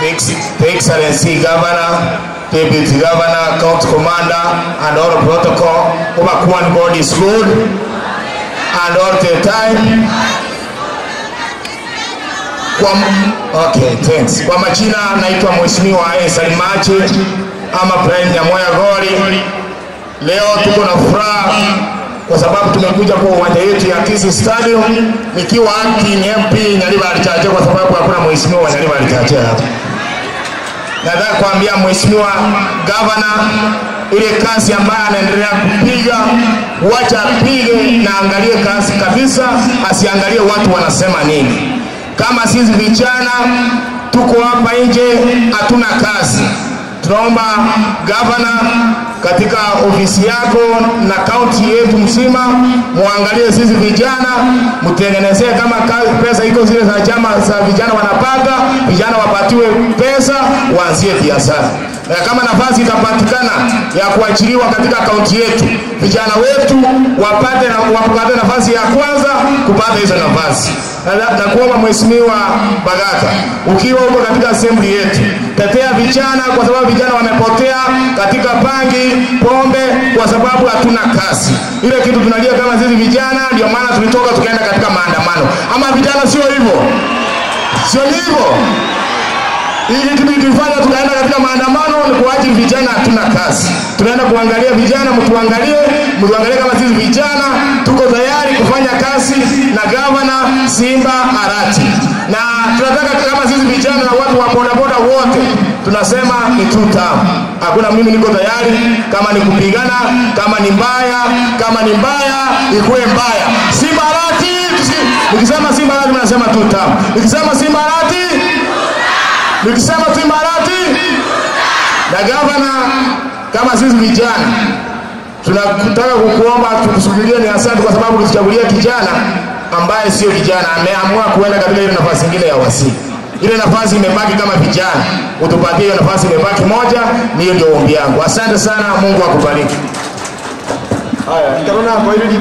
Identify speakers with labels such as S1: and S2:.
S1: The Excellency Governor, Deputy Governor, County Commander, and all the protocol. Over God is good, and all the time. Okay, thanks. Kwa majina naitwa Mheshimiwa Salim Mache ama Brian Nyamoya Gori. Leo tuko na furaha kwa sababu tumekuja kwa uwanja yetu ya Kisii Stadium nikiwa acting MP Nyaribari Chache, kwa sababu hakuna mheshimiwa wa Nyaribari Chache hapa. Nataka kuambia Mheshimiwa Governor ile kazi ambayo anaendelea kupiga, wacha apige na angalie kazi kabisa, asiangalie watu wanasema nini. Kama sisi vijana tuko hapa nje hatuna kazi, tunaomba governor katika ofisi yako na county yetu mzima muangalie sisi vijana, mtengenezee kama pesa iko zile za chama za vijana wanapata, vijana wapatiwe pesa waanzie biashara. Na kama nafasi itapatikana ya kuachiliwa katika kaunti yetu, vijana wetu wapate nafasi ya kwanza kupata hizo nafasi. Na kuomba Mheshimiwa Bagaka, ukiwa huko katika assembly yetu, tetea vijana kwa sababu vijana wamepotea katika bangi, pombe, kwa sababu hatuna kazi. Ile kitu tunalia kama sisi vijana, ndio maana tulitoka tukaenda katika maandamano. Ama vijana sio hivyo? Sio hivyo? Hii kitu tulifanya tukaenda katika maandamano ni kwa ajili vijana hatuna kazi. Tunaenda kuangalia vijana, mtuangalie kama sisi vijana tuko tayari kufanya kazi na Governor Simba Arati. Na tunataka kama sisi vijana na watu wa bodaboda wote tunasema ni two term. Hakuna, mimi niko tayari kama ni kupigana, kama ni mbaya, kama ni mbaya ikuwe mbaya. Simba Arati, nikisema Simba Arati mnasema two term. Nikisema Simba Arati, nikisema Simba Arati. Na governor, kama sisi vijana tunataka kukuomba tukusubirie, ni asante kwa sababu tulichagulia kijana ambaye sio kijana, ameamua kuenda katika ile nafasi nyingine ya waziri. Ile nafasi imebaki kama vijana, utupatie hiyo nafasi imebaki moja, hiyo ndio ombi yangu. Asante sana, Mungu akubariki.
S2: Haya, nikarona kwa hili.